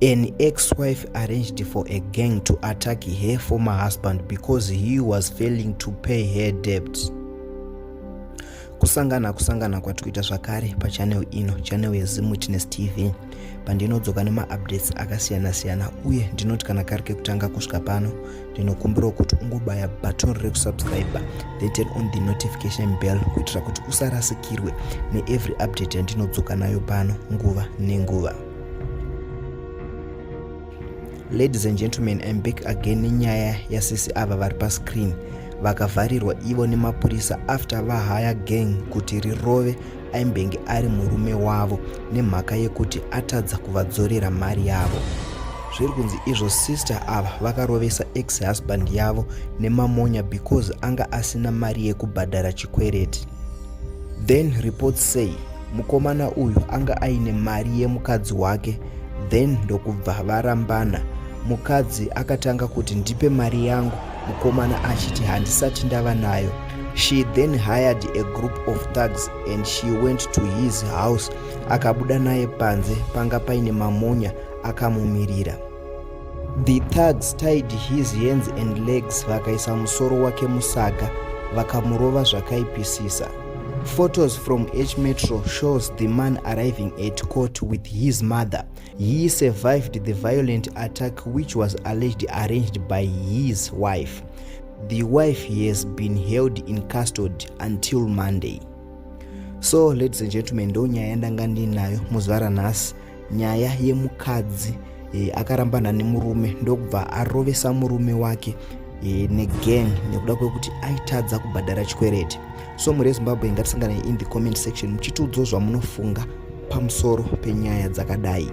An ex-wife arranged for a gang to attack her former husband because he was failing to pay her debt. Kusangana kusangana kwatikuita zvakare pachannel ino, channel yeZimwitness TV, pandinodzoka nemaupdates akasiyana-siyana. Uye ndinoti kana kari kekutanga kusvika pano, ndinokumbirawo kuti ungobaya button rekusubscribe, then turn on the notification bell kuitira kuti usarasikirwe neevery update yandinodzoka nayo pano nguva nenguva. Ladies and gentlemen, I'm back again nenyaya yasisi ava vari pascreen, vakavharirwa ivo nemapurisa after vahaya gang kuti rirove aimbenge ari murume wavo nemhaka yekuti atadza kuvadzorera mari yavo. Zviri kunzi izvo sister ava vakarovesa ex husband yavo nemamonya because anga asina mari yekubhadhara chikwereti. Then reports say mukomana uyu anga aine mari yemukadzi wake, then ndokubva varambana. Mukadzi akatanga kuti, "Ndipe mari yangu," mukomana achiti, "Handisati ndava nayo." She then hired a group of thugs and she went to his house. Akabuda naye panze, panga paine mamonya akamumirira. The thugs tied his hands and legs, vakaisa musoro wake musaga, vakamurova zvakaipisisa. Photos from H Metro shows the man arriving at court with his mother. He survived the violent attack, which was alleged arranged by his wife. The wife has been held in custody until Monday. So ladies and gentlemen, ndo nyaya yandanga ndinayo muzuva ranhasi, nyaya yemukadzi akarambana nemurume, ndokubva arovesa murume wake negang nekuda kwekuti aitadza kubhadhara chikwereti. So mhuri yeZimbabwe, ngatisangane in the comment section muchitiudzawo zvamunofunga pamusoro penyaya dzakadai.